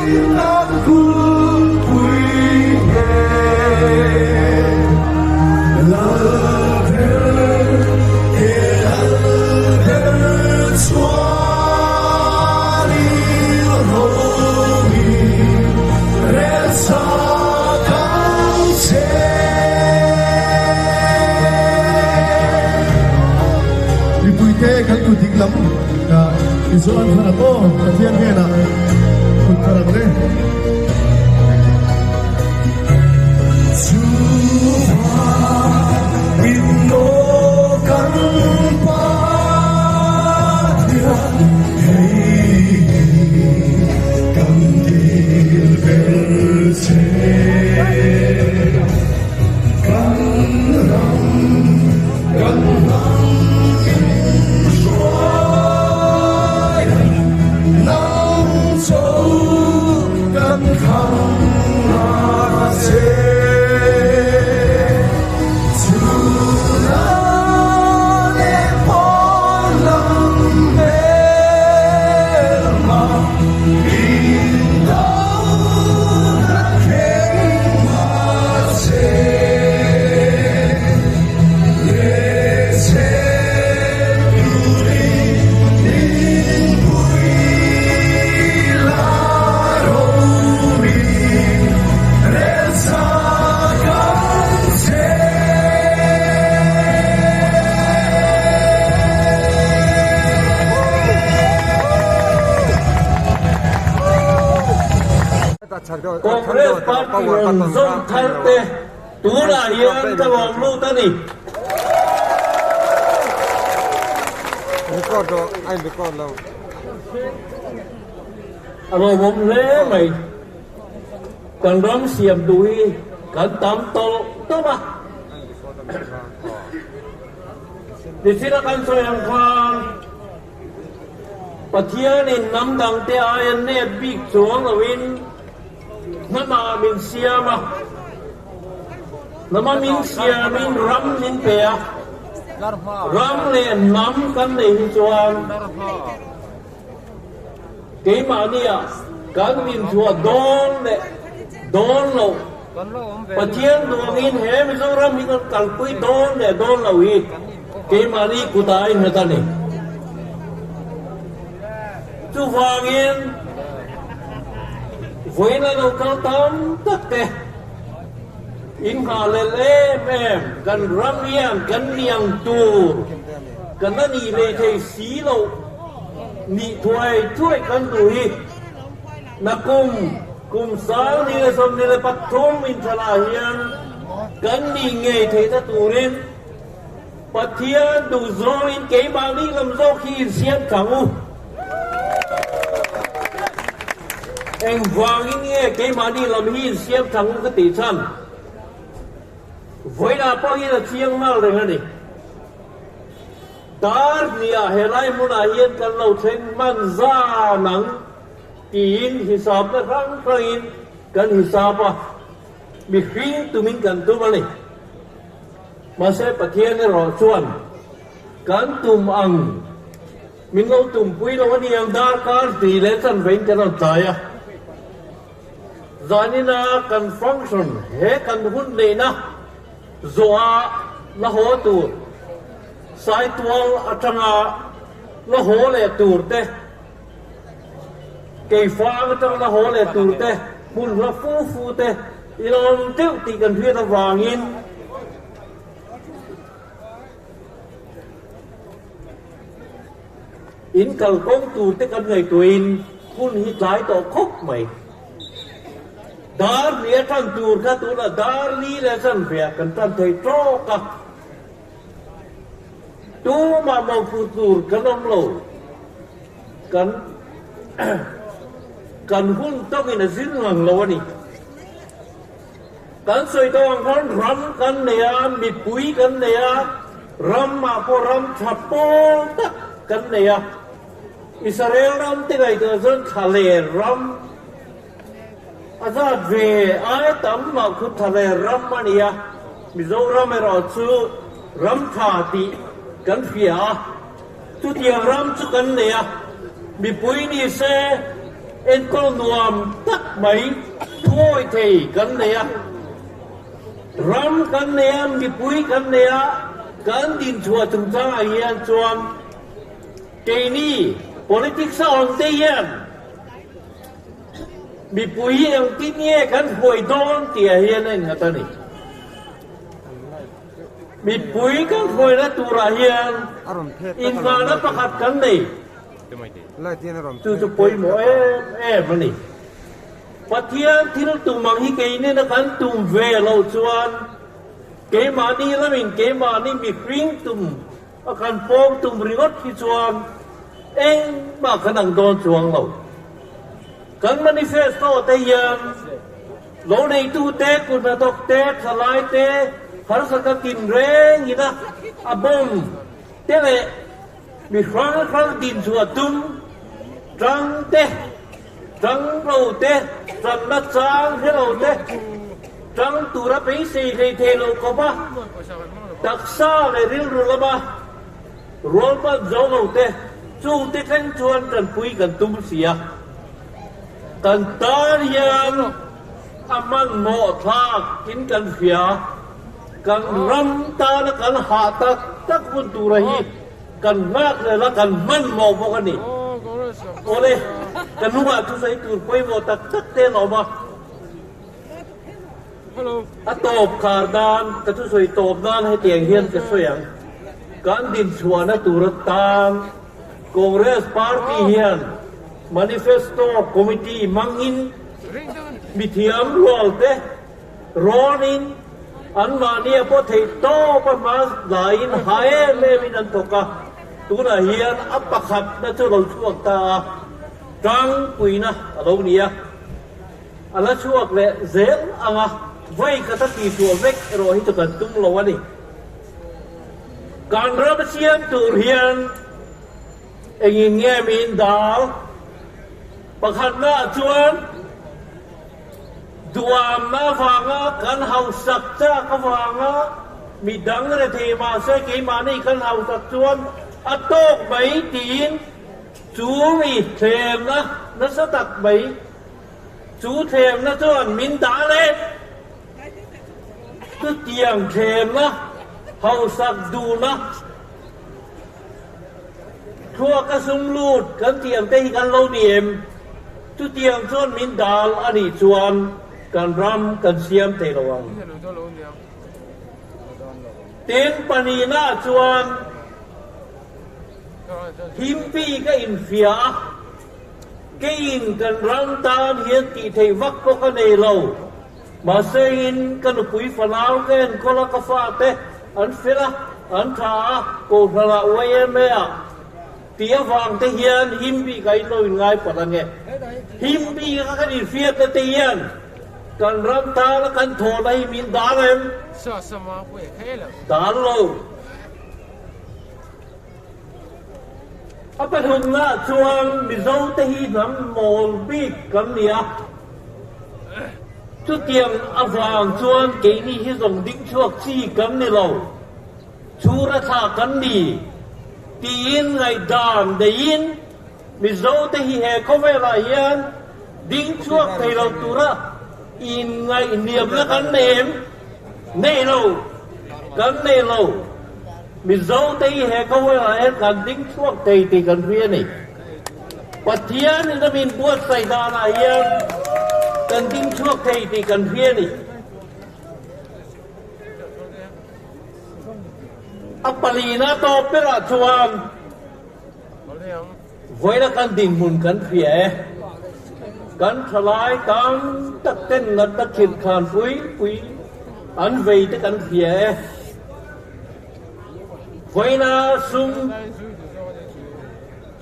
Kan kulpui nge Lalber he Lalber chuan i romi rel sak ang che. Mipuite kan kut dik lam i zuan thar ang aw, Pathian hnenah kut thar ang le. Congress party rawn zawm thar te tunah hian ka lawm lut a ni. A lawmawm hle mai. Kan ram siam duh hi kan tam tawlh tawlh a. Nichina kan sawi ang khan Pathianin hnam dangte aia nep bik chuang loin hnamah min siam a, hnama min siamin ram min pe a, ram leh hnam kan nei hi chuan Keimahnia kan inchhuah dawn leh dawn loh, Pathian duangin he Mizoram hi kan kalpui dawn leh dawn loh hi keimahni kutah a innghat a ni. Chuvangin vawiin a lo kal tam tak te innghah lel em em kan ram hian kan liang tur kan la nih leh thei si loh. Nih thuai thuai kan duh hi nakum kum 2023 inthalah hian kan nih ngei theihna turin Pathian duh zawngin keimahni lam zawk hi insiam thang u. Engvangin nge keimahni lam hi insiam thang u ka tih chhan? Vawiinah pawh hian a chiang nghal reng a ni. Dar hniah helai hmunah hian kan lo thleng hman zan ang tiin hisapna hrang hrangin kan hisap a, mihring tumin kan tum a ni. Mahse Pathian erawh chuan kan tum ang min lo tumpui lo a ni ang darkar hnih leh chanvein kan rawn tlai a. Zanina kan function he kan hun neihna Zawha la haw tur, Saitual atanga la haw leh tur te, Keifang atanga la haw leh tur te, hmun hla fu fu te i lo awm deuh tih kan hriat avangin in kalkawng tur te kan ngaihtuahin hun hi tlai tawh khawp mai. Dar ni a tan tur kha tunah dar li leh chan veah kan tan thei tawk a, tumah mawhphu tur kan awm lo, kan kan hun tawkin a zin ngang lo a ni. Kan sawi tawh ang khan ram kan nei a, mipui kan nei a, ramah pawh ram tha pawl tak kan nei a, Israel ram te ngaihtuah chuan thla leh ram A zat ve ai tam mah khu tha leh ram a ni a, Mizoram erawh chu ram tha tih kan hria a, chutiang ram chu kan nei a, mipui ni se. Enkawl nuam tak mai thuawi thei kan nei a, ram kan nei a, mipui kan nei a, kan dinchhuah chungchangah hian chuan keini politics a awm te hian mipui hi engtin nge kan hruai dawn tih ah hian a innghat a ni. Mipui kan hruaina turah hian inngahna pakhat kan nei. Chu chu pawimawh em em a ni. Pathian thil tum ang hi keinena kan tum ve loh chuan keimahni lamin keimahni mihring tum a kan pawm tum ringawt hi chuan engmah kan ang dawn chuang lo. Kan manifesto te hian lo neitute, kut hnathawk te, thalai te, harsatna tinrengin a a bawm te leh Mi hrang hrang din chu a tum, tang te, tang lo te, tanna chang hre lo te, tang tura beisei hlei thei lo khawp a, taksa leh rilru lama rual pan zo lo te, chungte thleng chuan tanpui kan tum si a. Kan tan hian a hmanhmawh thlak in kan hria. Kan ram tana kan hah tak tak hun tura hi kan nghak leh la kan hmanhmawh bawk a ni. Awle, ka hnungah thusawi tur pawimawh tak tak te an awm a. A tawp khar nan, ka thusawi tawp nan hetiang hian ka sawi ang. Kan dinchhuahna tur atan Congress Party hian Manifesto Committee hmangin mithiam rual te, Rawnin anmahni a pawh theih tawp a hma laiin ha em em in an thawk a, tunah hian a pakhatna chu lo chhuak ta a, tangpuina a lo ni a, a la chhuak leh zel ang a, vawi khat a tihtuah vek erawh hi chu kan tum lo a ni. Kan ram siam tur hian engin nge min dal? Pakhatnaah chuan. Duamna avanga kan hausak chak avanga mi dang rethei mahse keimahni kan hausak chuan a tawk mai tiin chu mi thlemna nasa tak mai chu thlemna chuan min dah leh chutiang thlemna hausak duhna Thluak a sum lut kan tih ang te hi kan lo ni em? Chutiang chuan min dal a nih chuan kan ram kan siam thei lo ang. Tin, pahnihnaah chuan himpi ka infiah a, keiin kan ram tan hian tih theih vak pawh ka nei lo. Mahse in ka nupui fanau ka enkawl a, ka fate an fel a, an tha a, Kohhranah YMA ah tih avang te hian him bik a in lo in ngai palh ange. Him bik a kan inhriatna te hian kan ram tana kan thawhna hi min dal em? Dal lo. A pathumnaah chuan Mizo te hi hnam mawl bik kan ni a. Chutiang avang chuan keini hi zawng ding chhuak chi kan ni lo, chhura thla kan ni tiin ngaihdan neiin Mizote hi he khawvelah hian ding chhuak thei lo tura inngaihniamna kan nei em? Nei lo, kan nei lo. Mizote hi he khawvelah hian kan ding chhuak thei tih kan hria a ni. Pathian in a min buatsaih danah hian kan ding chhuak thei tih kan hria a ni. A palina tawp berah chuan vawiina kan dinhmun kan hria e. Kan thalai tam tak ten natna khirh khan pui pui an vei te kan hria e. Vawiina sum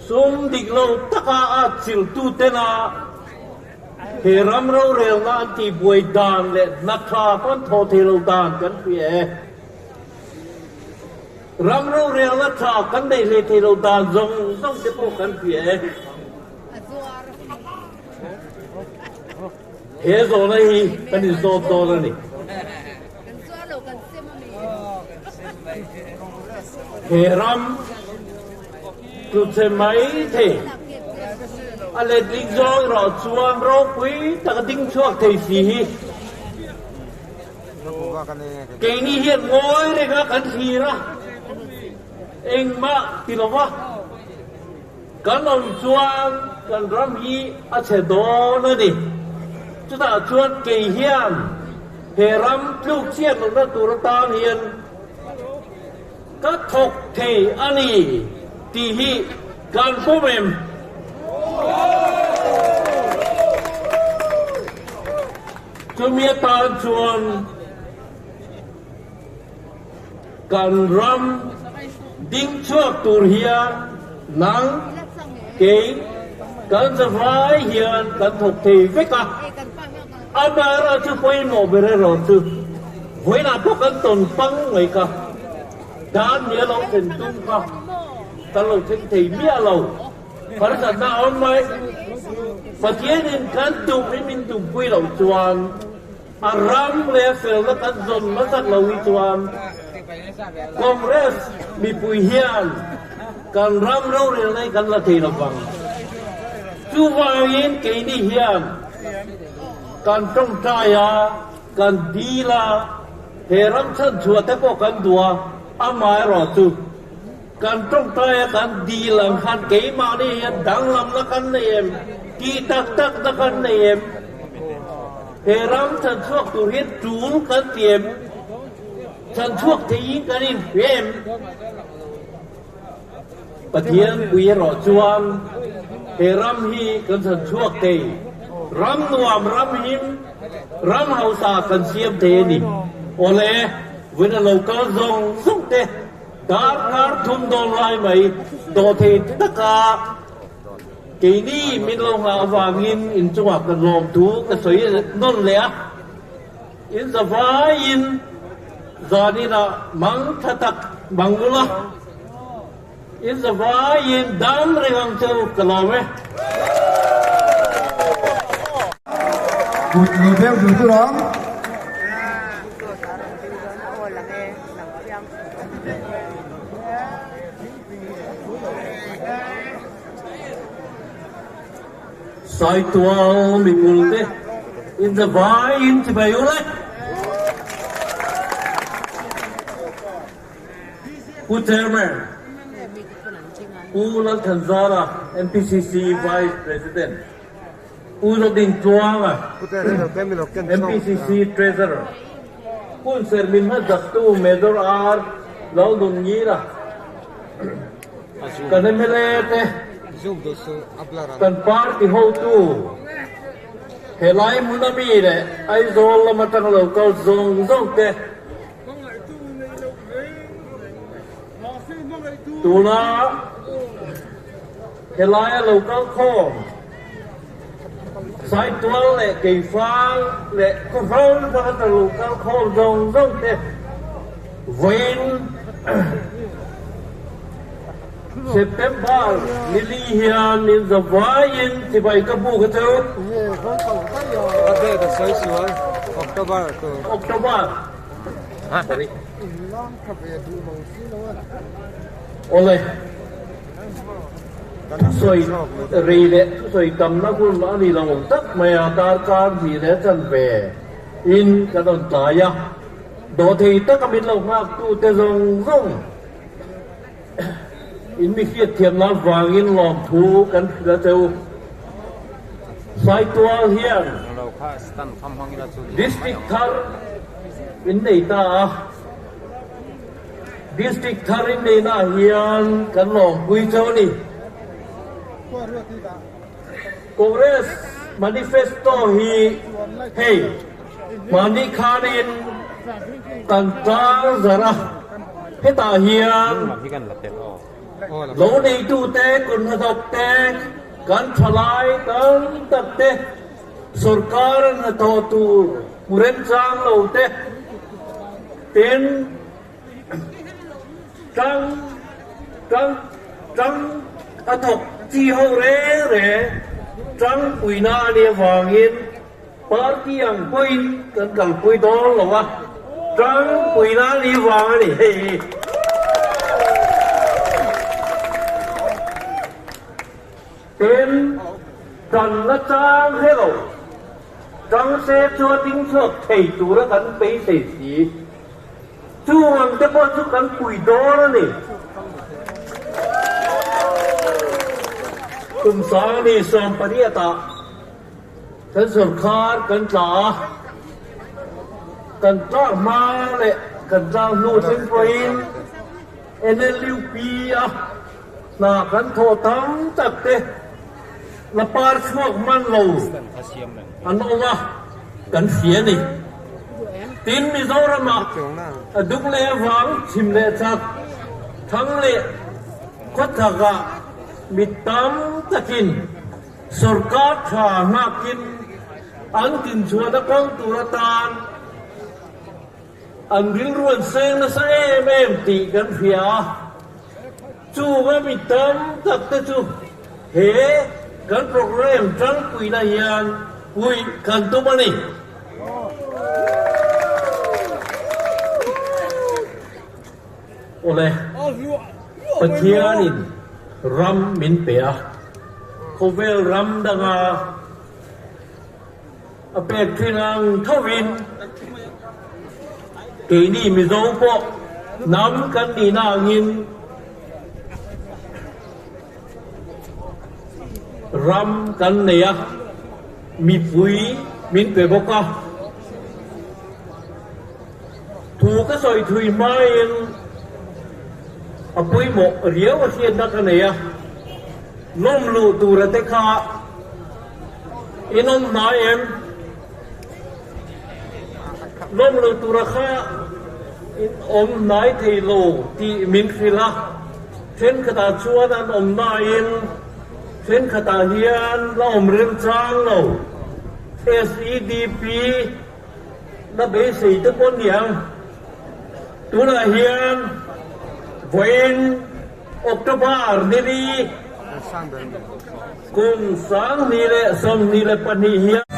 Sum dik lo taka a chiltutena he ram rorelna an tihbuai dan leh hna tha kan thawh thei lo dan kan hria e. Ram rorelna tha kan neih hlei thei lo dan zawng zawng te pawh kan hria e. He zawhna hi kan inzawt dawn a ni. He ram tluchhe mai thei. A letling zawng erawh chuan ropui taka ding chhuak thei si hi. Keini hian ngawi renga kan thlir a, engmah ti lova kan awm chuan kan ram hi a chhe dawn a ni. Chutah chuan kei hian he ram tluk chhiat lohna tur atan hian Ka thawk thei a ni tih hi kan pawm em? Chumi atan chuan kan ram ding chhuak tur hian nang, kei, kan zavai hian kan thawk thei vek a. Amaherawh chu pawimawh ber erawh chu vawiinah pawh kan tawn pang mai ka dan nia lo thlen tum kha kan lo thleng thei miah lo. Harsatna a awm mai. Pathianin kan tum hi min tumpui loh chuan a ram leh a felna kan zawn hmasak lo hi chuan Congress mipui hian kan ram rorelna hi kan la thei lo vang. Chuvangin keini hian Kan tawngtai a, kan dil a, he ram chhanchhuah te pawh kan duh a, amaherawh chu kan tawngtai a kan dil ang khan keimahni hian danglamna kan nei em, tih tak takna kan nei em, he ram chhanchhuak tur hian tul kan ti em, chhanchhuak theihin kan inhria em? Pathian pui erawh chuan he ram hi kan chhan chhuak thei, ram nuam, ram him, ram hausa kan siam thei a ni. Awle, vawiin a lo kal zawng zawng te darkar thum dawn lai mai dawh thei taka keini min lo nghah avangin inchungah kan lawmthu ka sawi nawn leh a. In zavaiin zaninah mang tha tak mang ula, in zavaiin dam reng ang che u ka lawm e. Kut lo deuh duh tur ang. Saitual mipul te in the vaiin chibai u le. Pu Chairman, Pu Lalthanzara, MPCC Vice President, Pu Zodintluanga, MPCC Treasurer, Pu Serminna Dattu Major R Lalnunngila, Kan mla te, kan party hotu, helai hmuna mi leh Aizawl lam atanga lo kal zawng zawng te tuna helaia lo kal khawm Saitual leh Keifang leh khaw hrang hrang atanga lo kal khawm zawng zawng te vawiin September ni li hian in zavaiin chibai ka bu kha chu. A date a sawi sual October tur. October. Sorry. Awle. Thusawi rei leh thusawi tamna hun a ni lo tak mai a, darkar hnih leh chanve in kan rawn tlai a. Dawhthei taka min lo nghaktute zawng zawng in mi hriatthiamna avangin lawmthu kan hrilh a che u. Saitual hian District thar in nei ta a, District thar in neihnaah hian kan lawmpui cheu a ni. Congress Manifesto hi hei mahni khanin kan tlang zarh a, hetah hian lo neitute, kut hnathawk te, kan thalai tam tak te, sorkar hnathawh tur hmu remchang lo te, tin Tang tang tang a thawk chi ho reng reng tangpuina a nih avangin party ang pawhin kan kalpui dawn lo a, tangpuina a nih vang a ni hei hi. Tin. Ṭan nachang hre lo, ṭang se chuan ding chhuak thei tura kan beisei si. Chung ang te pawh chu kan pui dawn a ni. Kum sangni 18 ah kan sawrkar kan tla a, kan tlak hma leh kan tlak hnu thleng pawhin NLUP a hna kan thawh tam tak te la par chhuak hman lo an awm a, kan hria a ni. Tin, Mizoramah a dung leh vang chhim leh chak, thang leh khawchhakah mi tam takin sorkar tha nghakin an tinchhuahna kawng tur atan an rilru an seng nasa em em tih kan hria a. Chunga mi tam tak te chu he kan programme tangpuina hian puih kan tum a ni. Awle, Pathianin ram min pe a, khawvel ram danga a pek thin ang thovin keini Mizo pawh hnam kan nihna angin ram kan nei a, mipui min pe bawk a. Thu ka sawi thui hmain a pawimawh riau a hriatna ka nei a, lawm luh tura te kha in awm hnai em? Lawm luh tura kha in awm hnai thei lo tih min hrilh a, thenkhatah chuan an awm nain thenkhatah hian la awm remchang lo. SEDP. Na beisei te pawh niang. Tunah hian vawiin October ni li kum 2022 hian.